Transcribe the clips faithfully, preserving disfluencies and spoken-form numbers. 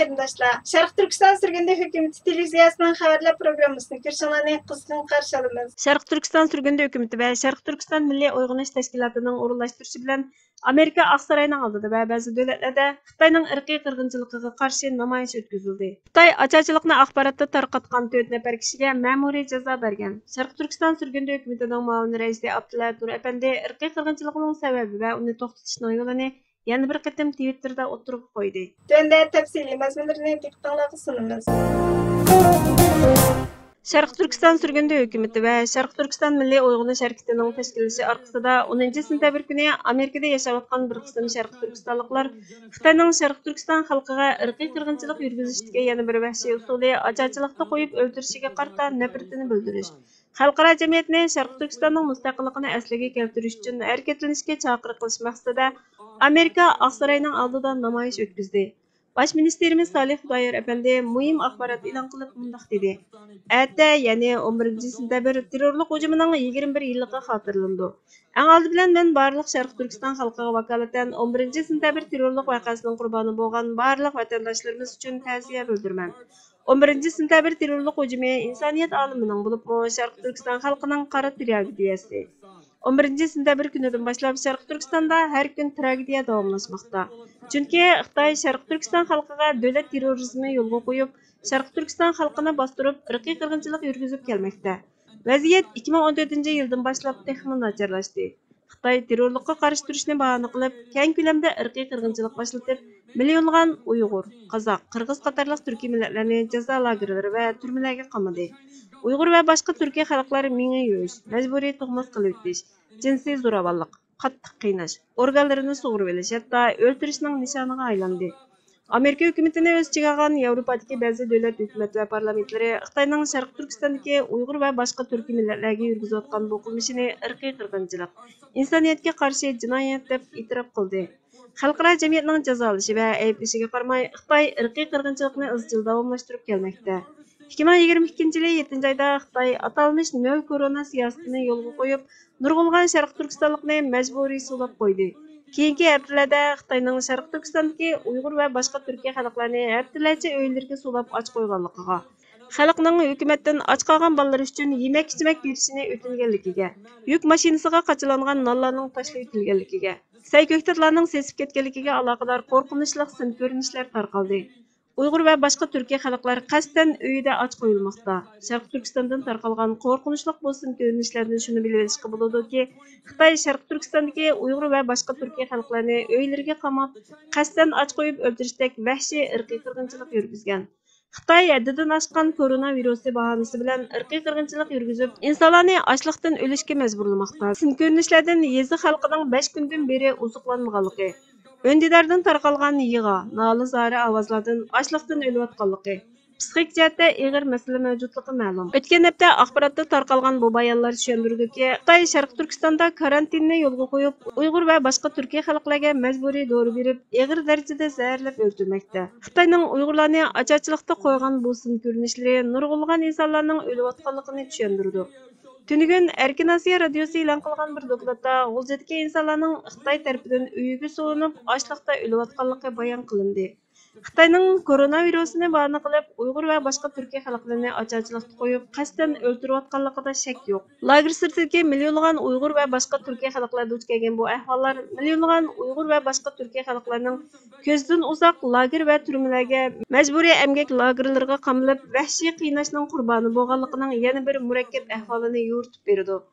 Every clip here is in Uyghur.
قېرىنداشلار، شەرقىي تۈركىستان سۈرگۈندە ھۆكۈمىتى تېلېۋىزىيەسىنىڭ خەۋەرلەر پروگراممىسىنى كۆرۈشۈڭلارنى قىزغىن قارشى ئالىمىز. شەرقىي تۈركىستان سۈرگۈندە ھۆكۈمىتى ۋە شەرقىي تۈركىستان مىللىي ئويغىنىش تەشكىلاتىنىڭ ئورۇنلاشتۇرۇشى بىلەن ئامېرىكا ئاقساراينىڭ ئالدىدا ۋە بەزى دۆلەتلەردە خىتاينىڭ ئىرقىي قىرغىنچىلىقىغا قارشى نامايىش ئۆتكۈزۈلدى. خىتاي ئاچارچىلىقنى ئاخباراتتا تارقاتقان تۆت نەپەر كىشىگە مەمۇرىي جازا بەرگەن. شەرقىي تۈركىستان سۈرگۈندە ھۆكۈمىتىنىڭ مۇئاۋىن رەئىسى ئابدۇللا ئەرتۇر ئەپەندى ئىرقىي قىرغىنچىلىقنىڭ سەۋەبى ۋە ئۇنى توختىتىشنىڭ يولىنى يەنە بىر قېتىم تىۋىتتېردا ئوتتۇرىغا قويدى. تۆۋەندە تەپسىلىي مەزمۇنلىرىنى دىققىتىڭلارغا سۇنىمىز. شەرقىي تۈركىستان سۈرگۈندە ھۆكۈمىتى ۋە شەرقىي تۈركىستان مىللىي ئويغىنىش ھەرىكىتىنىڭ تەشكىللىشى ئارقىسىدا، ئونىنچى سېنتەبىر كۈنى ئامېرىكىدا ياشاۋاتقان بىر قىسىم شەرقىي تۈركىستانلىقلار خىتاينىڭ شەرقىي تۈركىستان خەلقىگە ئىرقىي قىرغىنچىلىق يۈرگۈزۈشتىكى يەنە بىر ۋەھشىي ئۇسۇلى ئاچارچىلىقتا قويۇپ ئۆلتۈرۈشىگە قارىتا نەپرىتىنى بىلدۈرۈش، خەلقئارا جەمئىيەتنى شەرقىي تۈركىستاننىڭ مۇستەقىللىقىنى ئەسلىگە كەلتۈرۈش ئۈچۈن ھەرىكەتلىنىشكە چاقىرىق قىلىش مەقسىتىدە ئامېرىكا ئاقساراينىڭ ئالدىدا نامايىش ئۆتكۈزدى. باش مىنىستىرىمىز سالىھ خۇدايار ئەپەندى مۇھىم ئاخبارات ئېلان قىلىپ مۇنداق دېدى: «ئەتە، يەنى ئون بىرىنچى سېنتەبىر تېررورلۇق ھۇجۇمىنىڭ يىگىرمە بىر يىللىقى خاتىرىلىنىدۇ. ئەڭ ئالدى بىلەن مەن بارلىق شەرقىي تۈركىستان خەلقىگە ۋاكالىتەن ئون بىرىنچى سېنتەبىر تېررورلۇق ۋەقەسىنىڭ قۇربانى بولغان بارلىق ۋەتەنداشلىرىمىز ئۈچۈن تەزىيە بىلدۈرىمەن. ئون بىرىنچى سېنتەبىر تېررورلۇق ھۇجۇمى ئىنسانىيەت ئالىمىنىڭ، بولۇپمۇ شەرقىي تۈركىستان خەلقىنىڭ قارا تراگېدىيەسى. ئون بىرىنچى سېنتەبىر كۈنىدىن باشلاپ شەرقىي تۈركىستاندا ھەر كۈن تراگېدىيە داۋاملاشماقتا. چۈنكى خىتاي شەرقىي تۈركىستان خەلقىگە دۆلەت تېررورىزمى يولغا قويۇپ، شەرقىي تۈركىستان خەلقىنى باستۇرۇپ، ئىرقىي قىرغىنچىلىق يۈرگۈزۈپ كەلمەكتە. ۋەزىيەت ئىككى مىڭ ئون تۆتىنچى يىلدىن باشلاپ تېخىمۇ ناچارلاشتى. خىتاي تېررورلۇققا قارشى تۇرۇشنى باھانە قىلىپ، كەڭ كۆلەمدە ئىرقىي قىرغىنچىلىق باشلىتىپ، مىليونلىغان ئۇيغۇر، قازاق، قىرغىز قاتارلىق تۈركىي مىللەتلەرنى جازا لاگېرلىرى ۋە تۈرمىلەرگە قامىدى. ئۇيغۇر ۋە باشقا تۈركىي خەلقلەر مېڭە يۇيۇش، مەجبۇرىي تۇغماس قىلىۋېتىش، جىنسىي زوراۋانلىق، قاتتىق قىيناش، ئورگانلىرىنى سۇغۇرۇۋېلىش، ھەتتا ئۆلتۈرۈشنىڭ نىشانىغا ئايلاندى. ئامېرىكا ھۆكۈمىتىنى ئۆز ئىچىگە ئالغان ياۋروپادىكى بەزى دۆلەت ھۆكۈمەت ۋە پارلامېنتلىرى خىتاينىڭ شەرقىي تۈركىستاندىكى ئۇيغۇر ۋە باشقا تۈركىي مىللەتلەرگە يۈرگۈزۈۋاتقان بۇ قىلمىشىنى ئىرقىي قىرغىنچىلىق، ئىنسانىيەتكە قارشى جىنايەت دەپ ئېتىراپ قىلدى. خەلقئارا جەمئىيەتنىڭ جازالىشى ۋە ئەيىبلىشىگە قارىماي، خىتاي ئىرقىي قىرغىنچىلىقنى ئىزچىل داۋاملاشتۇرۇپ كەلمەكتە. ئىككى مىڭ يىگىرمە ئىككىنچى يىلى يەتتىنچى ئايدا خىتاي ئاتالمىش نۆل كورونا سىياسىتىنى يولغا قويۇپ، نۇرغۇنلىغان شەرقىي تۈركىستانلىقنى مەجبۇرىي سولاپ قويدى. كېيىنكى ھەپتىلەردە خىتاينىڭ شەرقىي تۈركىستاندىكى ئۇيغۇر ۋە باشقا تۈركىي خەلقلەرنى ھەپتىلەرچە ئۆيلىرىگە سولاپ ئاچ قويغانلىقىغا، خەلقنىڭ ھۆكۈمەتتىن ئاچ قالغان بالىلىرى ئۈچۈن يېمەك-ئىچمەك بېرىشىنى ئۆتۈنگەنلىكىگە، يۈك ماشىنىسىغا قاچىلانغان نانلارنىڭ تاشلىۋېتىلگەنلىكىگە، سەي كۆكتاتلارنىڭ سېسىپ كەتكەنلىكىگە ئالاقىدار قورقۇنچلۇق سىن كۆرۈنۈشلەر تارقالدى. ئۇيغۇر ۋە باشقا تۈركىي خەلقلەر قەستەن ئۆيىدە ئاچ قويۇلماقتا. شەرقىي تۈركىستاندىن تارقالغان قورقۇنچلۇق بۇ سىن كۆرۈنۈشلەردىن شۇنى بىلىۋېلىشقا بولىدۇكى، خىتاي شەرقىي تۈركىستاندىكى ئۇيغۇر ۋە باشقا تۈركىي خەلقلەرنى ئۆيلىرىگە قاماپ، قەستەن ئاچ قويۇپ ئۆلتۈرۈشتەك ۋەھشىي ئىرقىي قىرغىنچىلىق يۈرگۈزگەن. خىتاي ھەددىدىن ئاشقان كورونا ۋىرۇسى باھانىسى بىلەن ئىرقىي قىرغىنچىلىق يۈرگۈزۈپ، ئىنسانلارنى ئاچلىقتىن ئۆلۈشكە مەجبۇرلىماقتا. سىن كۆرۈنۈشلەردىن يېزا خەلقىنىڭ بەش كۈندىن بېرى ئوزۇقلانمىغانلىقى، ئۈندىداردىن تارقالغان يىغا، نالە-زارى ئاۋازلاردىن ئاچلىقتىن ئۆلۈۋاتقانلىقى، پىسخىك جەھەتتە ئېغىر مەسىلە مەۋجۇتلۇقى مەلۇم. ئۆتكەن ھەپتە ئاخباراتتا تارقالغان بۇ بايانلار چۈشەندۈرىدۇكى، خىتاي شەرقىي تۈركىستاندا كارانتىننى يولغا قويۇپ، ئۇيغۇر ۋە باشقا تۈركىي خەلقلەرگە مەجبۇرىي دورا بېرىپ، ئېغىر دەرىجىدە زەھەرلەپ ئۆلتۈرمەكتە. خىتاينىڭ ئۇيغۇرلارنى ئاچارچىلىقتا قويغان بۇ سىن كۆرۈنۈشلىرى نۇرغۇنلىغان ئىنسانلارنىڭ ئۆلۈۋاتقانلىقىنى چۈشەندۈرىدۇ. تۈنۈگۈن ئەركىن ئاسىيا رادىيوسى ئېلان قىلغان بىر دوكلاتتا غۇلجىدىكى ئىنسانلارنىڭ خىتاي تەرىپىدىن ئۆيىگە سولىنىپ، ئاچلىقتا ئۆلۈۋاتقانلىقى بايان قىلىندى. خىتاينىڭ كورونا ۋىرۇسىنى باھانە قىلىپ، ئۇيغۇر ۋە باشقا تۈركىي خەلقلىرىنى ئاچارچىلىقتا قويۇپ، قەستەن ئۆلتۈرۈۋاتقانلىقىدا شەك يوق. لاگېر سىرتىدىكى مىليونلىغان ئۇيغۇر ۋە باشقا تۈركىي خەلقلەر دۇچ كەلگەن بۇ ئەھۋاللار مىليونلىغان ئۇيغۇر ۋە باشقا تۈركىي خەلقلەرنىڭ كۆزدىن ئۇزاق لاگېر ۋە تۈرمىلەرگە، مەجبۇرىي ئەمگەك لاگېرلىرىغا قامىلىپ، ۋەھشىي قىيناشنىڭ قۇربانى بولغانلىقىنىڭ يەنە بىر مۇرەككەپ ئەھۋالىنى يورۇتۇپ بېرىدۇ.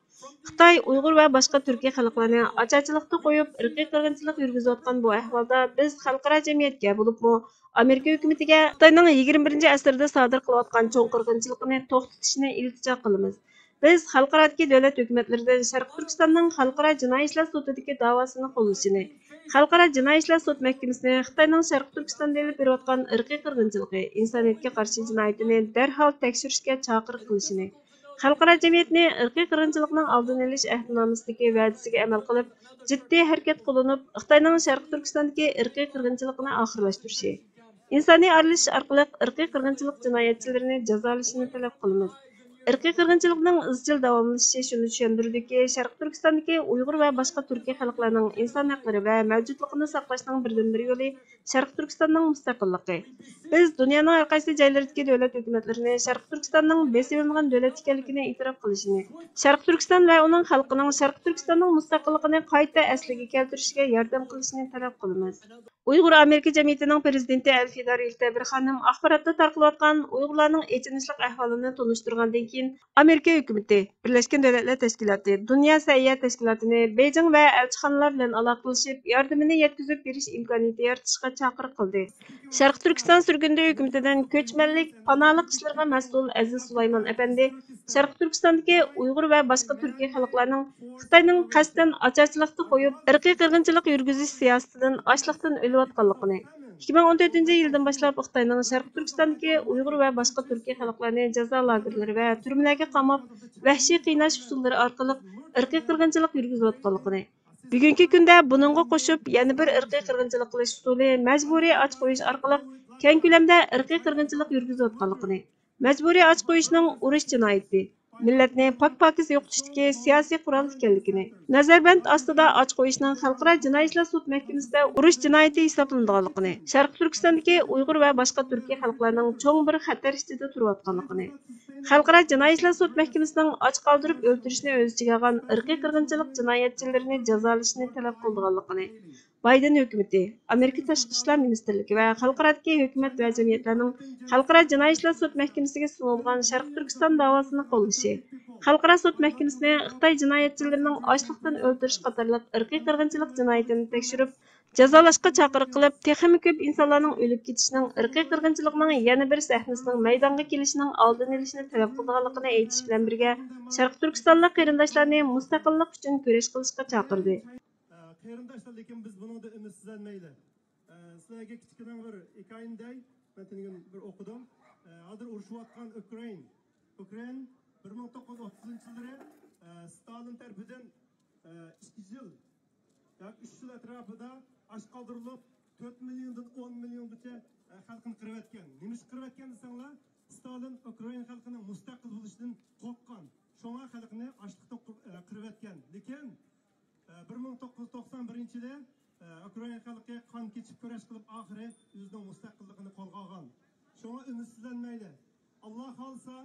خىتاي ئۇيغۇر ۋە باشقا تۈركىي خەلقلەرنى ئاچارچىلىقتا قويۇپ، ئىرقىي قىرغىنچىلىق يۈرگۈزۈۋاتقان بۇ ئەھۋالدا بىز خەلقئارا جەمئىيەتكە، بولۇپمۇ ئامېرىكا ھۆكۈمىتىگە خىتاينىڭ يىگىرمە بىرىنچى ئەسىردە سادىر قىلىۋاتقان چوڭ قىرغىنچىلىقىنى توختىتىشنى ئىلتىجا قىلىمىز. بىز خەلقئارادىكى دۆلەت ھۆكۈمەتلىرىدىن شەرقىي تۈركىستاننىڭ خەلقئارا جىنايى ئىشلار سوتىدىكى داۋاسىنى قوللىشىنى، خەلقئارا جىنايى ئىشلار سوت مەھكىمىسىنى خىتاينىڭ شەرقىي تۈركىستاندا ئېلىپ بېرىۋاتقان ئىرقىي قىرغىنچىلىقى، ئىنسانىيەتكە قارشى جىنايىتىنى دەرھال تەكشۈرۈشكە چاقىرىق قىلىشىنى، خەلقئارا جەمئىيەتنى ئىرقىي قىرغىنچىلىقنىڭ ئالدىنى ئېلىش ئەھدىنامىسىدىكى ۋەدىسىگە ئەمەل قىلىپ، جىددىي ھەرىكەت قوللىنىپ، خىتاينىڭ شەرقىي تۈركىستاندىكى ئىرقىي قىرغىنچىلىقىنى ئاخىرلاشتۇرۇشى، ئىنسانىي ئارىلىشىش ئارقىلىق ئىرقىي قىرغىنچىلىق جىنايەتچىلىرىنى جازالىشىنى تەلەپ قىلىمىز. ئىرقىي قىرغىنچىلىقنىڭ ئىزچىل داۋاملىشىشى شۇنى چۈشەندۈرىدۇكى، شەرقىي تۈركىستاندىكى ئۇيغۇر ۋە باشقا تۈركىي خەلقلەرنىڭ ئىنسان ھەقلىرى ۋە مەۋجۇتلۇقىنى ساقلاشنىڭ بىردىنبىر يولى شەرقىي تۈركىستاننىڭ مۇستەقىللىقى. بىز دۇنيانىڭ ھەر قايسى جايلىرىدىكى دۆلەت ھۆكۈمەتلىرىنى شەرقىي تۈركىستاننىڭ بېسىۋېلىنغان دۆلەت ئىكەنلىكىنى ئېتىراپ قىلىشىنى، شەرقىي تۈركىستان ۋە ئۇنىڭ خەلقىنىڭ شەرقىي تۈركىستاننىڭ مۇستەقىللىقىنى قايتا ئەسلىگە كەلتۈرۈشىگە ياردەم قىلىشىنى تەلەپ قىلىمىز. ئۇيغۇر ئامېرىكا جەمئىيىتىنىڭ پىرېزىدېنتى ئەلفىدار ئىلتەبىر خانىم ئاخباراتتا تارقىلىۋاتقان ئۇيغۇرلارنىڭ ئېچىنىشلىق ئەھۋالىنى تونۇشتۇرغاندىن كېيىن، ئامېرىكا ھۆكۈمىتى، بىرلەشكەن دۆلەتلەر تەشكىلاتى، دۇنيا سەھىيە تەشكىلاتىنى بېيجىڭ ۋە ئەلچىخانىلار بىلەن ئالاقىلىشىپ، ياردىمىنى يەتكۈزۈپ بېرىش ئىمكانىيىتى يارىتىشقا چاقىرىق قىلدى. شەرقىي تۈركىستان سۈرگۈندە ھۆكۈمىتىدىن كۆچمەنلىك، پاناھلىق ئىشلىرىغا مەسئۇل ئەزىز سۇلايمان ئەپەندى شەرقىي تۈركىستاندىكى ئۇيغۇر ۋە باشقا تۈركىي خەلقلەرنىڭ خىتاينىڭ قەستەن ئاچارچىلىقتا قويۇپ، ئىرقىي قىرغىنچىلىق يۈرگۈزۈش سىياسىتىدىن ئاچلىقتىن ئۆلۈۋاتقانلىقىنى، ئىككى مىڭ ئون تۆتىنچى يىلدىن باشلاپ خىتاينىڭ شەرقىي تۈركىستاندىكى ئۇيغۇر ۋە باشقا تۈركىي خەلقلەرنى جازا لاگېرلىرى ۋە تۈرمىلەرگە قاماپ، ۋەھشىي قىيناش ئۇسۇللىرى ئارقىلىق ئىرقىي قىرغىنچىلىق يۈرگۈزۈۋاتقانلىقىنى، بۈگۈنكى كۈندە بۇنىڭغا قوشۇپ يەنە بىر ئىرقىي قىرغىنچىلىق قىلىش ئۇسۇلى مەجبۇرىي ئاچ قويۇش ئارقىلىق كەڭ كۆلەمدە ئىرقىي قىرغىنچىلىق يۈرگۈزۈۋاتقانلىقىنى، مەجبۇرىي ئاچ قويۇشنىڭ ئۇرۇش جىنايىتى، مىللەتنى پاك-پاكىز يوقىتىشتىكى سىياسىي قورال ئىكەنلىكىنى، نەزەربەند ئاستىدا ئاچ قويۇشنىڭ خەلقئارا جىنايى ئىشلار سوت مەھكىمىسىدە ئۇرۇش جىنايىتى ھېسابلىنىدىغانلىقىنى، شەرقىي تۈركىستاندىكى ئۇيغۇر ۋە باشقا تۈركىي خەلقلەرنىڭ چوڭ بىر خەتەر ئىچىدە تۇرۇۋاتقانلىقىنى، خەلقئارا جىنايى ئىشلار سوت مەھكىمىسىنىڭ ئاچ قالدۇرۇپ ئۆلتۈرۈشنى ئۆز ئىچىگە ئالغان ئىرقىي قىرغىنچىلىق جىنايەتچىلىرىنى جازالىشىنى تەلەپ قىلىدىغانلىقىنى، بايدېن ھۆكۈمىتى، ئامېرىكا تاشقى ئىشلار مىنىستىرلىكى ۋە خەلقئارادىكى ھۆكۈمەت ۋە جەمئىيەتلەرنىڭ خەلقئارا جىنايى ئىشلار سوت مەھكىمىسىگە سۇنۇلغان شەرقىي تۈركىستان داۋاسىنى قوللىشى، خەلقئارا سوت مەھكىمىسىنى خىتاي جىنايەتچىلىرىنىڭ ئاچلىقتىن ئۆلتۈرۈش قاتارلىق ئىرقىي قىرغىنچىلىق جىنايىتىنى تەكشۈرۈپ، جازالاشقا چاقىرىق قىلىپ، تېخىمۇ كۆپ ئىنسانلارنىڭ ئۆلۈپ كېتىشىنىڭ، ئىرقىي قىرغىنچىلىقنىڭ يەنە بىر سەھنىسىنىڭ مەيدانغا كېلىشىنىڭ ئالدىنى ئېلىشنى تەلەپ قىلىدىغانلىقىنى ئېيتىش بىلەن بىرگە، شەرقىي تۈركىستانلىق قېرىنداشلارنى مۇستەقىللىق ئۈچۈن كۈرەش قىلىشقا چاقىردى. ئە، قېرىنداشلار، لېكىن بىز بۇنىڭدا ئۈمىدسىزلەنمەيلى. ئە، سىلەرگە كىچىككىنە بىر ھېكايىنى دەي. مەن تۈنۈگۈن بىر ئوقۇدۇم. ئە، ھازىر ئۇرۇشۇۋاتقان ئۇكرائىن، ئۇكرائىن بىر مىڭ توققۇز يۈز ئوتتۇزىنچى يىللىرى، ئە، ستالىن تەرىپىدىن، ئە، ئىككى يىل ياكى ئۈچ يىل ئەتراپىدا ئاچ قالدۇرۇلۇپ، تۆت مىليوندىن ئون مىليونغىچە، ئە، خەلقىنى قىرىۋەتكەن. نېمە ئۈچۈن قىرىۋەتكەن دېسەڭلار، ستالىن ئۇكرائىن خەلقىنىڭ مۇستەقىل بولۇشىدىن قورققان. شۇڭا خەلقنى ئاچلىقتا قۇ-، ئە، قىرىۋەتكەن. لېكىن، ئە، بىر مىڭ توققۇز يۈز توقسان بىرىنچى يىلى، ئە، ئۇكرائىن خەلقى قان كېچىپ كۈرەش قىلىپ، ئاخىرى ئۆزىنىڭ مۇستەقىللىقىنى قولغا ئالغان. شۇڭا ئۈمىدسىزلەنمەيلى. ئاللا خالىسا،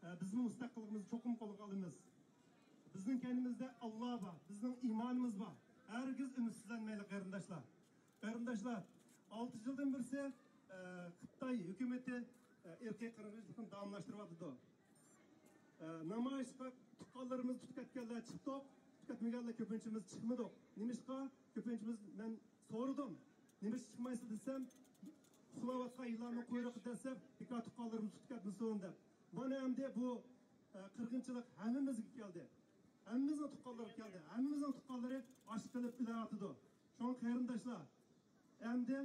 ئە، بىزمۇ مۇستەقىللىقىمىزنى چوقۇم قولغا ئالىمىز. بىزنىڭ كەينىمىزدە ئاللا بار، بىزنىڭ ئىمانىمىز بار. ھەرگىز ئۈمىدسىزلەنمەيلى، قېرىنداشلار. قېرىنداشلار، ئالتە يىلدىن بىرسى، ئە، خىتاي ھۆكۈمىتى، ئە، ئىرقىي قىرغىنچىلىقنى داۋاملاشتۇرۇۋاتىدۇ. ئە، نامايىشقا تۇغقانلىرىمىز تۇتۇپ كەتكەنلەر چىقتۇق، تۇتۇپ كەتمىگەنلەر كۆپىنچىمىز چىقمىدۇق. نېمىشقا؟ كۆپىنچىمىز، مەن سورىدىم، نېمىشقا چىقمايسىز دېسەم، ئۇخلاۋاتقان يىلاننىڭ قۇيرۇقى دەسسەپ، بىكار تۇغقانلىرىمىز تۇتۇپ كەتمىسۇن دەپ. مانا ئەمدى بۇ، ئە، قىرغىنچىلىق ھەممىمىزگە كەلدى. ھەممىمىزنىڭ تۇغقانلىرىغا كەلدى. ھەممىمىزنىڭ تۇغقانلىرى ئاچ قېلىپ ئۆلۈۋاتىدۇ. شۇڭا قېرىنداشلار، ئەمدى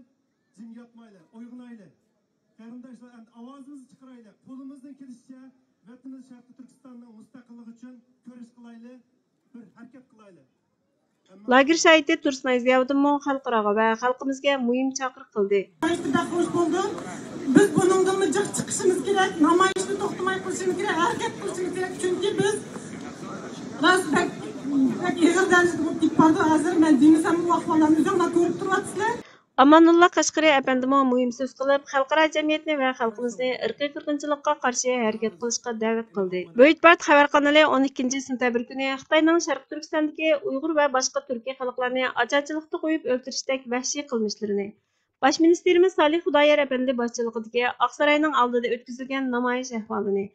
جىم ياتمايلى، ئويغىنايلى. قېرىنداشلار، ئەمدى ئاۋازىمىزنى چىقىرايلى. قولىمىزدىن كېلىشىچە ۋەتىنىمىز شەرقىي تۈركىستاننىڭ مۇستەقىللىقى ئۈچۈن كۈرەش قىلايلى، بىر ھەرىكەت قىلايلى. لاگېر شاھىتى تۇرسۇنئاي زىياۋۇدۇنمۇ خەلقئاراغا ۋە خەلقىمىزگە مۇھىم چاقىرىق قىلدى. ناھايىتى بەك خوش بولدۇم. بىز بۇنىڭدىنمۇ جىق چىقىشىمىز كېرەك، نامايىشنى توختىماي قىلىشىمىز كېرەك، ھەرىكەت قىلىشىمىز كېرەك. چۈنكى بىز راست بەك، بەك ئېغىر دەرىجىدە بولۇپ كېتىپ بارىدۇ. ھازىر مەن دېمىسەممۇ، ئۇ ئەھۋاللارنى ئۆزۈڭلار كۆرۈپ تۇرۇۋاتىسىلەر. ئامانۇللا قەشقىرى ئەپەندىمۇ مۇھىم سۆز قىلىپ، خەلقئارا جەمئىيەتنى ۋە خەلقىمىزنى ئىرقىي قىرغىنچىلىققا قارشى ھەرىكەت قىلىشقا دەۋەت قىلدى. بۈيۈت بارت خەۋەر قانىلى ئون ئىككىنچى سېنتەبىر كۈنى خىتاينىڭ شەرقىي تۈركىستاندىكى ئۇيغۇر ۋە باشقا تۈركىي خەلقلەرنى ئاچارچىلىقتا قويۇپ ئۆلتۈرۈشتەك ۋەھشىي قىلمىشلىرىنى، باش مىنىستىرىمىز سالىھ خۇدايار ئەپەندى باشچىلىقىدىكى ئاقساراينىڭ ئالدىدا ئۆتكۈزۈلگەن نامايىش ئەھۋالىنى،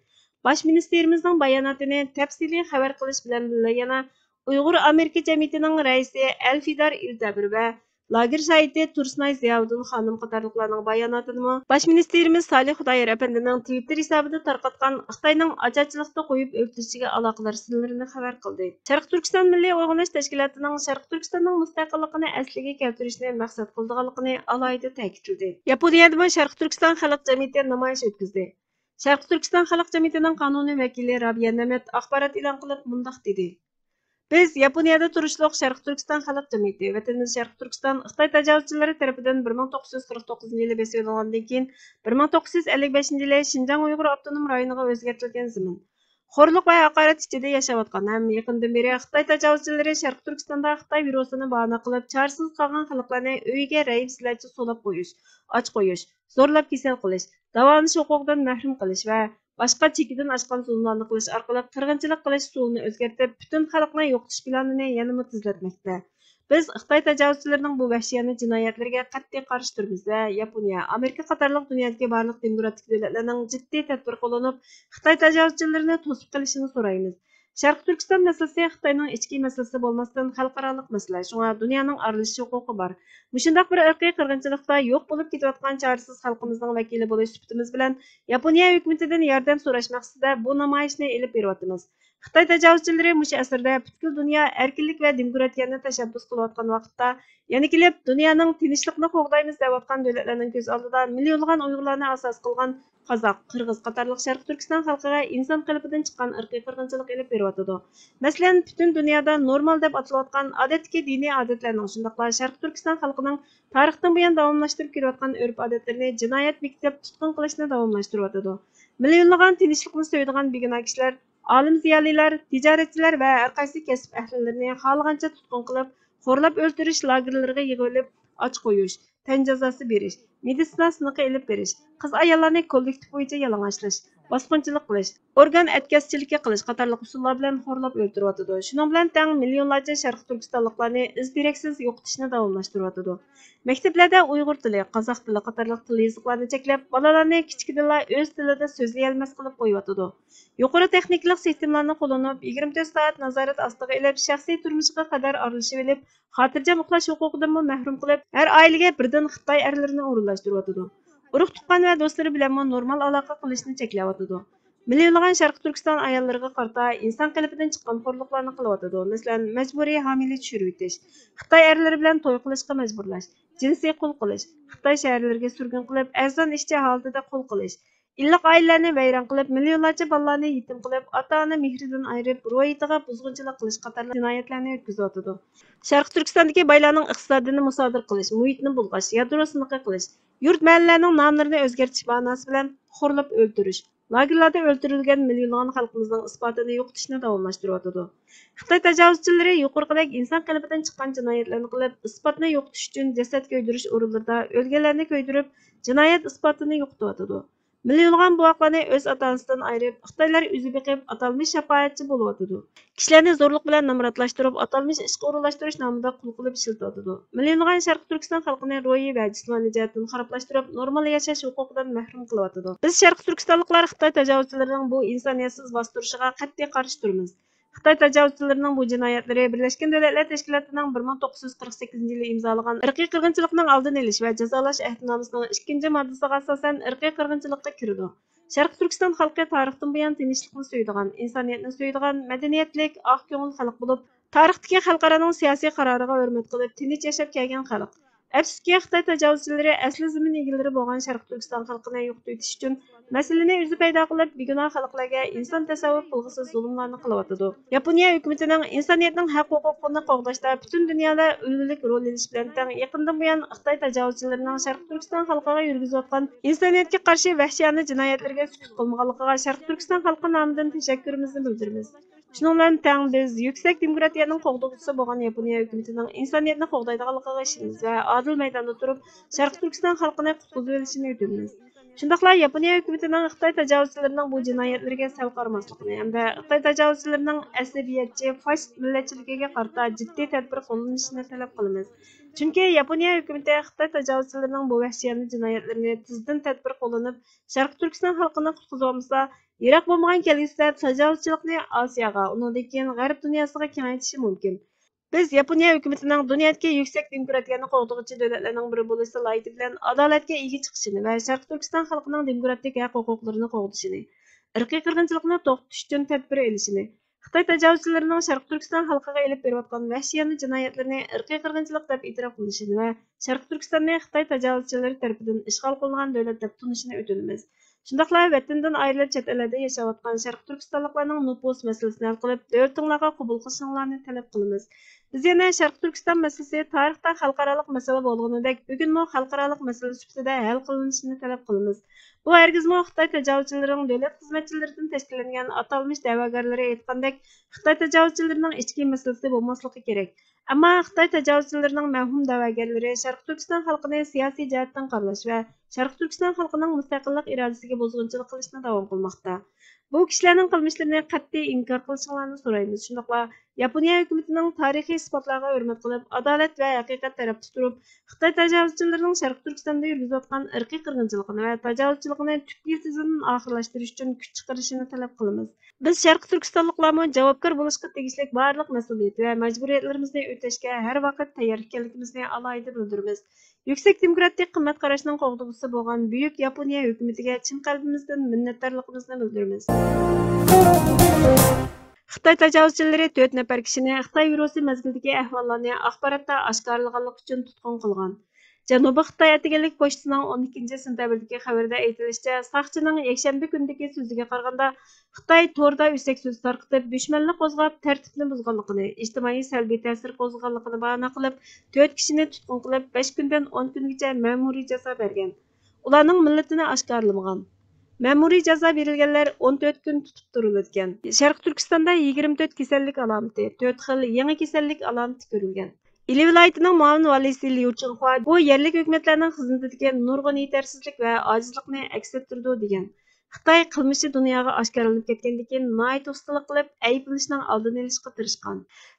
باش مىنىستىرىمىزنىڭ باياناتىنى تەپسىلىي خەۋەر قىلىش بىلەن بىللە، يەنە ئۇيغۇر ئامېرىكا جەمئىيىتىنىڭ رەئىسى ئەلفىدار ئىلتەبىر ۋە لاگېر شاھىتى تۇرسۇنئاي زىياۋۇدۇن خانىم قاتارلىقلارنىڭ باياناتىنىمۇ باش مىنىستىرىمىز سالىھ خۇدايار ئەپەندىنىڭ تىۋىتتېر ھېسابىدا تارقاتقان خىتاينىڭ ئاچارچىلىقتا قويۇپ ئۆلتۈرۈشىگە ئالاقىدار سىنلىرىنى خەۋەر قىلدى. شەرقىي تۈركىستان مىللىي ئويغىنىش تەشكىلاتىنىڭ شەرقىي تۈركىستاننىڭ مۇستەقىللىقىنى ئەسلىگە كەلتۈرۈشنى مەقسەت قىلىدىغانلىقىنى ئالاھىدە تەكىتلىدى. ياپونىيەدىمۇ شەرقىي تۈركىستان خەلق جەمئىيىتى نامايىش ئۆتكۈزدى. شەرقىي تۈركىستان خەلق جەمئىيىتىنىڭ قانۇنىي ۋەكىلى رابىيە نەمەت ئاخبارات ئېلان قىلىپ مۇنداق دېدى: بىز ياپونىيەدە تۇرۇشلۇق شەرقىي تۈركىستان خەلق جەمئىيىتى، ۋەتىنىمىز شەرقىي تۈركىستان خىتاي تاجاۋۇزچىلىرى تەرىپىدىن بىر مىڭ توققۇز يۈز قىرىق توققۇزىنچى يىلى بېسىۋېلىنغاندىن كېيىن، بىر مىڭ توققۇز يۈز ئەللىك بەشىنچى يىلى شىنجاڭ ئۇيغۇر ئاپتونوم رايونىغا ئۆزگەرتىلگەن زېمىن، خورلۇق ۋە ھاقارەت ئىچىدە ياشاۋاتقان ھەم يېقىندىن بېرى خىتاي تاجاۋۇزچىلىرى شەرقىي تۈركىستاندا خىتاي ۋىرۇسىنى باھانە قىلىپ، چارىسىز قالغان خەلقلەرنى ئۆيىگە رەھىمسىزلەرچە سولاپ قويۇش، ئاچ قويۇش، زورلاپ كېسەل قىلىش، داۋالىنىش ھوقۇقىدىن مەھرۇم قىلىش ۋە باشقا چېكىدىن ئاشقان زۇلۇملارنى قىلىش ئارقىلىق قىرغىنچىلىق قىلىش ئۇسۇلىنى ئۆزگەرتىپ، پۈتۈن خەلقنى يوقىتىش پىلانىنى يەنىمۇ تېزلەتمەكتە. بىز خىتاي تاجاۋۇزچىلىرىنىڭ بۇ ۋەھشىيانە جىنايەتلىرىگە قەتئىي قارشى تۇرىمىز ۋە ياپونىيە، ئامېرىكا قاتارلىق دۇنيادىكى بارلىق دېموكراتىك دۆلەتلەرنىڭ جىددىي تەدبىر قوللىنىپ، خىتاي تاجاۋۇزچىلىرىنى توسۇپ قېلىشىنى سورايمىز. شەرقىي تۈركىستان مەسىلىسى خىتاينىڭ ئىچكى مەسىلىسى بولماستىن، خەلقئارالىق مەسىلە، شۇڭا دۇنيانىڭ ئارىلىشىش ھوقۇقى بار. مۇشۇنداق بىر ئىرقىي قىرغىنچىلىقتا يوق بولۇپ كېتىۋاتقان چارىسىز خەلقىمىزنىڭ ۋەكىلى بولۇش سۈپىتىمىز بىلەن، ياپونىيە ھۆكۈمىتىدىن ياردەم سوراش مەقسىتىدە بۇ نامايىشنى ئېلىپ بېرىۋاتىمىز. خىتاي تاجاۋۇزچىلىرى مۇشۇ ئەسىردە پۈتكۈل دۇنيا ئەركىنلىك ۋە دېموكراتىيەنى تەشەببۇس قىلىۋاتقان ۋاقىتتا، يەنە كېلىپ دۇنيانىڭ تىنچلىقنى قوغدايمىز دەۋاتقان دۆلەتلەرنىڭ كۆز ئالدىدا مىليونلىغان ئۇيغۇرلارنى ئاساس قىلغان قازاق، قىرغىز قاتارلىق شەرقىي تۈركىستان خەلقىگە ئىنسان قېلىپىدىن چىققان ئىرقىي قىرغىنچىلىق ئېلىپ بېرىۋاتىدۇ. مەسىلەن، پۈتۈن دۇنيادا نورمال دەپ ئاتىلىۋاتقان ئادەتتىكى دىنىي ئادەتلەرنىڭ، شۇنداقلا شەرقىي تۈركىستان خەلقىنىڭ تارىختىن بۇيان داۋاملاشتۇرۇپ كېلىۋاتقان ئۆرپ-ئادەتلىرىنى جىنايەت بېكىتىپ تۇتقۇن قىلىشنى داۋاملاشتۇرۇۋاتىدۇ. مىليونلىغان تىنچلىقنى سۆيىدىغان بىگۇناھ كىشىلەر، ئالىم زىيالىيلار، تىجارەتچىلەر ۋە ھەرقايسى كەسىپ ئەھلىلىرىنى خالىغانچە تۇتقۇن قىلىپ، خورلاپ ئۆلتۈرۈش لاگېرلىرىغا يىغىۋېلىپ، ئاچ قويۇش، تەن جازاسى بېرىش، مېدىتسىنا سىنىقى ئېلىپ بېرىش، قىز-ئاياللارنى كوللېكتىپ بويىچە يالىڭاچلاش، باسقۇنچىلىق قىلىش، ئورگان ئەتكەسچىلىكى قىلىش قاتارلىق ئۇسۇللار بىلەن خورلاپ ئۆلتۈرۈۋاتىدۇ. شۇنىڭ بىلەن تەڭ مىليونلارچە شەرقىي تۈركىستانلىقلارنى ئىز-دېرەكسىز يوقىتىشنى داۋاملاشتۇرۇۋاتىدۇ. مەكتەپلەردە ئۇيغۇر تىلى، قازاق تىلى قاتارلىق تىل يېزىقلارنى چەكلەپ، بالىلارنى كىچىكىدىنلا ئۆز تىلىدا سۆزلىيەلمەس قىلىپ قويۇۋاتىدۇ. يۇقىرى تېخنىكىلىق سىستېمىلارنى قوللىنىپ، يىگىرمە تۆت سائەت نازارەت ئاستىغا ئېلىپ، شەخسىي تۇرمۇشىغا قەدەر ئارىلىشىۋېلىپ، خاتىرجەم ئۇخلاش ھوقۇقىدىنمۇ مەھرۇم قىلىپ، ھەر ئائىلىگە بىردىن خىتاي ئەرلىرىنى ئورۇنلاشتۇرۇۋاتىدۇ. ئۇرۇق-تۇغقان ۋە دوستلىرى بىلەنمۇ نورمال ئالاقە قىلىشنى چەكلەۋاتىدۇ. مىليونلىغان شەرقىي تۈركىستان ئاياللىرىغا قارىتا ئىنسان قېلىپىدىن چىققان خورلۇقلارنى قىلىۋاتىدۇ. مەسىلەن، مەجبۇرىي ھامىلە چۈشۈرۈۋېتىش، خىتاي ئەرلىرى بىلەن توي قىلىشقا مەجبۇرلاش، جىنسىي قۇل قىلىش، خىتاي شەھەرلىرىگە سۈرگۈن قىلىپ، ئەرزان ئىشچى ھالىتىدە قۇل قىلىش، ئىللىق ئائىلىلەرنى ۋەيران قىلىپ، مىليونلارچە بالىلارنى يېتىم قىلىپ، ئاتا-ئانا مېھرىدىن ئايرىپ، روھىيىتىغا بۇزغۇنچىلىق قىلىش قاتارلىق جىنايەتلەرنى ئۆتكۈزۈۋاتىدۇ. شەرقىي تۈركىستاندىكى بايلارنىڭ ئىقتىسادىنى مۇسادىرە قىلىش، مۇھىتنى بۇلغاش، يادرو سىنىقى قىلىش، يۇرت-مەھەللىلەرنىڭ ناملىرىنى ئۆزگەرتىش باھاناسى بىلەن خورلاپ ئۆلتۈرۈش، لاگېرلاردا ئۆلتۈرۈلگەن مىليونلىغان خەلقىمىزنىڭ ئىسپاتىنى يوقىتىشنى داۋاملاشتۇرۇۋاتىدۇ. خىتاي تاجاۋۇزچىلىرى يۇقىرىقىدەك ئىنسان قېلىپىدىن چىققان جىنايەتلەرنى قىلىپ، ئىسپاتنى يوقىتىش ئۈچۈن جەسەت كۆيدۈرۈش ئورۇنلىرىدا ئۆلگەنلەرنى كۆيدۈرۈپ، جىنايەت ئىسپاتىنى يوقىتىۋاتىدۇ. مىليونلىغان بوۋاقلارنى ئۆز ئاتا-ئانىسىدىن ئايرىپ، خىتايلار ئۆزى بېقىپ، ئاتالمىش شاپائەتچى بولۇۋاتىدۇ. كىشىلەرنى زورلۇق بىلەن نامراتلاشتۇرۇپ، ئاتالمىش ئىشقا ئورۇنلاشتۇرۇش نامىدا قۇل قىلىپ ئىشلىتىۋاتىدۇ. مىليونلىغان شەرقىي تۈركىستان خەلقىنى روھىي ۋە جىسمانىي جەھەتتىن خارابلاشتۇرۇپ، نورمال ياشاش ھوقۇقىدىن مەھرۇم قىلىۋاتىدۇ. بىز شەرقىي تۈركىستانلىقلار خىتاي تاجاۋۇزچىلىرىنىڭ بۇ ئىنسانىيەتسىز باستۇرۇشىغا قەتئىي قارشى تۇرىمىز. خىتاي تاجاۋۇزچىلىرىنىڭ بۇ جىنايەتلىرى بىرلەشكەن دۆلەتلەر تەشكىلاتىنىڭ بىر مىڭ توققۇز يۈز قىرىق سەككىزىنچى يىلى ئىمزالىغان ئىرقىي قىرغىنچىلىقنىڭ ئالدىنى ئېلىش ۋە جازالاش ئەھدىنامىسىنىڭ ئىككىنچى ماددىسىغا ئاساسەن ئىرقىي قىرغىنچىلىققا كىرىدۇ. شەرقىي تۈركىستان خەلقى تارىختىن بۇيان تىنچلىقنى سۆيىدىغان، ئىنسانىيەتنى سۆيىدىغان، مەدەنىيەتلىك، ئاق كۆڭۈل خەلق بولۇپ، تارىختىكى خەلقئارانىڭ سىياسىي قارارىغا ھۆرمەت قىلىپ، تىنچ ياشاپ كەلگەن خەلق. ئەپسۇسكى، خىتاي تاجاۋۇزچىلىرى ئەسلى زېمىن ئىگىلىرى بولغان شەرقىي تۈركىستان خەلقىنى يوقىتىۋېتىش ئۈچۈن مەسىلىنى ئۆزى پەيدا قىلىپ، بىگۇناھ خەلقلەرگە ئىنسان تەسەۋۋۇر قىلغۇسىز زۇلۇملارنى قىلىۋاتىدۇ. ياپونىيە ھۆكۈمىتىنىڭ ئىنسانىيەتنىڭ ھەق ھوقۇقىنى قوغداشتا پۈتۈن دۇنيادا ئۈلگىلىك رول ئېلىشى بىلەن تەڭ، يېقىندىن بۇيان خىتاي تاجاۋۇزچىلىرىنىڭ شەرقىي تۈركىستان خەلقىگە يۈرگۈزۈۋاتقان ئىنسانىيەتكە قارشى ۋەھشىيانە جىنايەتلىرىگە سۈكۈت قىلمىغانلىقىغا شەرقىي تۈركىستان خەلقى نامىدىن تەشەككۈرىمىزنى بىلدۈرىمىز. شۇنىڭ بىلەن تەڭ، بىز يۈكسەك دېموكراتىيەنىڭ قوغدىغۇچىسى بولغان ياپونىيە ھۆكۈمىتىنىڭ ئىنسانىيەتنى قوغدايدىغانلىقىغا ئىشىنىمىز ۋە ئادىل مەيداندا تۇرۇپ، شەرقىي تۈركىستان خەلقىنى قۇتقۇزۇۋېلىشىنى ئۆتۈنىمىز. شۇنداقلا ياپونىيە ھۆكۈمىتىنىڭ خىتاي تاجاۋۇزچىلىرىنىڭ بۇ جىنايەتلىرىگە سەل قارىماسلىقىنى ھەمدە خىتاي تاجاۋۇزچىلىرىنىڭ ئەسەبىيەتچى، فاشىست مىللەتچىلىكىگە قارىتا جىددىي تەدبىر قوللىنىشىنى تەلەپ قىلىمىز. چۈنكى ياپونىيە ھۆكۈمىتى خىتاي تاجاۋۇزچىلىرىنىڭ بۇ ۋەھشىيانە جىنايەتلىرىنى تېزدىن تەدبىر قوللىنىپ، شەرقىي تۈركىستان خەلقىنى قۇتقۇزۇۋالمىسا، يىراق بولمىغان كەلگۈسىدە تاجاۋۇزچىلىقنى ئاسىياغا، ئۇنىڭدىن كېيىن غەرب دۇنياسىغا كېڭەيتىشى مۇمكىن. بىز ياپونىيە ھۆكۈمىتىنىڭ دۇنيادىكى يۈكسەك دېموكراتىيەنى قوغدىغۇچى دۆلەتلەرنىڭ بىرى بولۇش سالاھىيىتى بىلەن ئادالەتكە ئىگە چىقىشىنى ۋە شەرقىي تۈركىستان خەلقىنىڭ دېموكراتىك ھەق ھوقۇقلىرىنى قوغدىشىنى، ئىرقىي قىرغىنچىلىقنى توختىتىش ئۈچۈن تەدبىر ئېلىشىنى، خىتاي تاجاۋۇزچىلىرىنىڭ شەرقىي تۈركىستان خەلقىگە ئېلىپ بېرىۋاتقان ۋەھشىيانە جىنايەتلىرىنى ئىرقىي قىرغىنچىلىق دەپ ئېتىراپ قىلىشىنى ۋە شەرقىي تۈركىستاننى خىتاي تاجاۋۇزچىلىرى تەرىپىدىن ئىشغال قىلىنغان دۆلەت دەپ تونۇشىنى ئۆتۈنىمىز. شۇنداقلا ۋەتىنىدىن ئايرىلىپ، چەت ئەللەردە ياشاۋاتقان شەرقىي تۈركىستانلىقلارنىڭ نوپۇس مەسىلىسىنى ھەل قىلىپ، دۆلىتىڭلارغا قوبۇل قىلىشىڭلارنى تەلەپ قىلىمىز. بىز يەنە شەرقىي تۈركىستان مەسىلىسى تارىختا خەلقئارالىق مەسىلە بولغىنىدەك، بۈگۈنمۇ خەلقئارالىق مەسىلە سۈپىتىدە ھەل قىلىنىشىنى تەلەپ قىلىمىز. بۇ ھەرگىزمۇ خىتاي تاجاۋۇزچىلىرىنىڭ دۆلەت خىزمەتچىلىرىدىن تەشكىللەنگەن ئاتالمىش دەۋاگەرلىرى ئېيتقاندەك، خىتاي تاجاۋۇزچىلىرىنىڭ ئىچكى مەسىلىسى بولماسلىقى كېرەك. ئەمما خىتاي تاجاۋۇزچىلىرىنىڭ مەۋھۇم دەۋاگەرلىرى شەرقىي تۈركىستان خەلقىنى سىياسىي جەھەتتىن قارىلاش ۋە شەرقىي تۈركىستان خەلقىنىڭ مۇستەقىللىق ئىرادىسىگە بۇزغۇنچىلىق قىلىشنى داۋام قىلماقتا. بۇ كىشىلەرنىڭ قىلمىشلىرىنى قەتئىي ئىنكار قىلىشىڭلارنى سورايمىز. شۇنداقلا ياپونىيە ھۆكۈمىتىنىڭ تارىخىي ئىسپاتلارغا ھۆرمەت قىلىپ، ئادالەت ۋە ھەقىقەت تەرەپتە تۇرۇپ، خىتاي تاجاۋۇزچىلىرىنىڭ شەرقىي تۈركىستاندا يۈرگۈزۈۋاتقان ئىرقىي قىرغىنچىلىقىنى ۋە تاجاۋۇزچىلىقىنى تۈپ يىلتىزىدىن ئاخىرلاشتۇرۇش ئۈچۈن كۈچ چىقىرىشىنى تەلەپ قىلىمىز. بىز شەرقىي تۈركىستانلىقلارمۇ جاۋابكار بولۇشقا تېگىشلىك بارلىق مەسئۇلىيەت ۋە مەجبۇرىيەتلىرىمىزنى ئۆتەشكە ھەر ۋاقىت تەييار ئىكەنلىكىمىزنى ئالاھىدە بىلدۈرىمىز. يۈكسەك دېموكراتىك قىممەت قاراشنىڭ قوغدىغۇچىسى بولغان بۈيۈك ياپونىيە ھۆكۈمىتىگە چىن قەلبىمىزدىن مىننەتدارلىقىمىزنى بىلدۈرىمىز. خىتاي تاجاۋۇزچىلىرى تۆت نەپەر كىشىنى خىتاي ۋىرۇسى مەزگىلىدىكى ئەھۋاللارنى ئاخباراتتا ئاشكارىلىغانلىقى ئۈچۈن تۇتقۇن قىلغان. جەنۇبىي خىتاي ئەتىگەنلىك پوچتىسىنىڭ ئون ئىككىنچى سېنتەبىردىكى خەۋىرىدە ئېيتىلىشىچە، ساقچىنىڭ يەكشەنبە كۈنىدىكى سۆزىگە قارىغاندا، خىتاي توردا ئۆسەك سۆز تارقىتىپ، دۈشمەنلىك قوزغاپ، تەرتىپنى بۇزغانلىقىنى، ئىجتىمائىي سەلبىي تەسىر قوزغىغانلىقىنى باھانە قىلىپ، تۆت كىشىنى تۇتقۇن قىلىپ، بەش كۈندىن ئون كۈنگىچە مەمۇرىي جازا بەرگەن. ئۇلارنىڭ مىللىتىنى ئاشكارىلىمىغان. مەمۇرىي جازا بېرىلگەنلەر ئون تۆت كۈن تۇتۇپ تۇرۇلىدىكەن. شەرقىي تۈركىستاندا يىگىرمە تۆت كېسەللىك ئالامىتى، تۆت خىل يېڭى كېسەللىك ئالامىتى كۆرۈلگەن. ئىلى ۋىلايىتىنىڭ مۇئاۋىن ۋالىيسى ليۇ چىڭخۇا بۇ يەرلىك ھۆكۈمەتلەرنىڭ خىزمىتىدىكى نۇرغۇن يېتەرسىزلىك ۋە ئاجىزلىقنى ئەكس ئەتتۈرىدۇ، دېگەن. خىتاي قىلمىشى دۇنياغا ئاشكارىلىنىپ كەتكەندىن كېيىن ناھايىتى ئۇستىلىق قىلىپ، ئەيىبلىنىشنىڭ ئالدىنى ئېلىشقا تىرىشقان.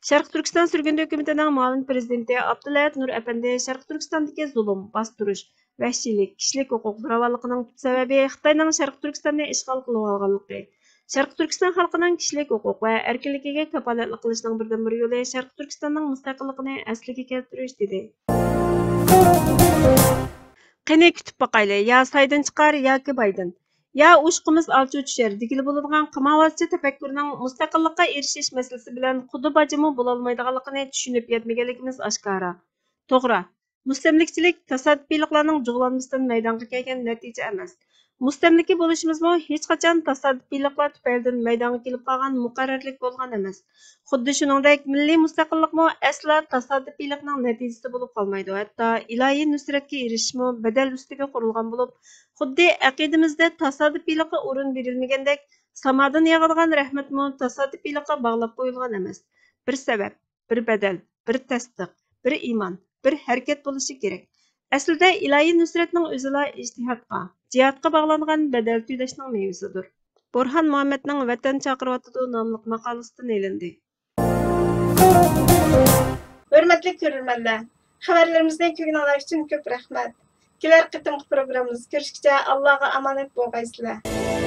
شەرقىي تۈركىستان سۈرگۈندە ھۆكۈمىتىنىڭ مۇئاۋىن پىرېزىدېنتى ئابدۇلئەھەت نۇر ئەپەندى شەرقىي تۈركىستاندىكى زۇلۇم، باستۇرۇش، ۋەھشىيلىك، كىشىلىك ھوقۇق زوراۋانلىقىنىڭ تۈپ سەۋەبى خىتاينىڭ شەرقىي تۈركىستاننى ئىشغال قىلىۋالغانلىقى. شەرقىي تۈركىستان خەلقىنىڭ كىشىلىك ھوقۇق ۋە ئەركىنلىكىگە كاپالەتلىك قىلىشنىڭ بىردىنبىر يولى شەرقىي تۈركىستاننىڭ مۇستەقىللىقىنى ئەسلىگە كەلتۈرۈش، دېدى. قېنى كۈتۈپ باقايلى، يا سايدىن چىقار ياكى بايدىن. يا ئۇچقۇمىز ئالچى چۈشەر دېگىلى بولىدىغان قىمارۋازچە تەپەككۇرنىڭ مۇستەقىللىققا ئېرىشىش مەسىلىسى بىلەن خۇدا باجىمۇ بولالمايدىغانلىقىنى چۈشىنىپ يەتمىگەنلىكىمىز ئاشكارا. توغرا، مۇستەملىكىچىلىك تاسادىپىيلىقلارنىڭ جۇغلانمىسىدىن مەيدانغا كەلگەن نەتىجە ئەمەس. مۇستەملىكە بولۇشىمىزمۇ ھېچقاچان تاسادىپىيلىقلار تۈپەيلىدىن مەيدانغا كېلىپ قالغان مۇقەررەرلىك بولغان ئەمەس. خۇددى شۇنىڭدەك مىللىي مۇستەقىللىقمۇ ئەسلا تاسادىپىيلىقنىڭ نەتىجىسى بولۇپ قالمايدۇ، ھەتتا ئىلاھىي نۇسرەتكە ئېرىشىشمۇ بەدەل ئۈستىگە قۇرۇلغان بولۇپ، خۇددى ئەقىدىمىزدە تاسادىپىيلىققا ئورۇن بېرىلمىگەندەك، سامادىن ياغىدىغان رەھمەتمۇ تاسادىپىيلىققا باغلاپ قويۇلغان ئەمەس. بىر سەۋەب، بىر بەدەل، بىر تەستىق، بىر ئىمان، بىر ھەرىكەت بولۇشى كېرەك. ئەسلىدە ئىلاھىي نۇسرەتنىڭ ئۆزىلا ئىجتىھادقا، جىھادقا باغلانغان بەدەل تۆلەشنىڭ مېۋىسىدۇر. بورھان مۇھەممەدنىڭ ۋەتەن چاقىرىۋاتىدۇ ناملىق ماقالىسىدىن ئېلىندى. ھۆرمەتلىك كۆرۈرمەنلەر، خەۋەرلىرىمىزنى كۆرگىنىڭلار ئۈچۈن كۆپ رەھمەت. كېلەر قېتىمقى پروگراممىمىزدا كۆرۈشكىچە ئاللاغا ئامانەت بولغايسىلەر.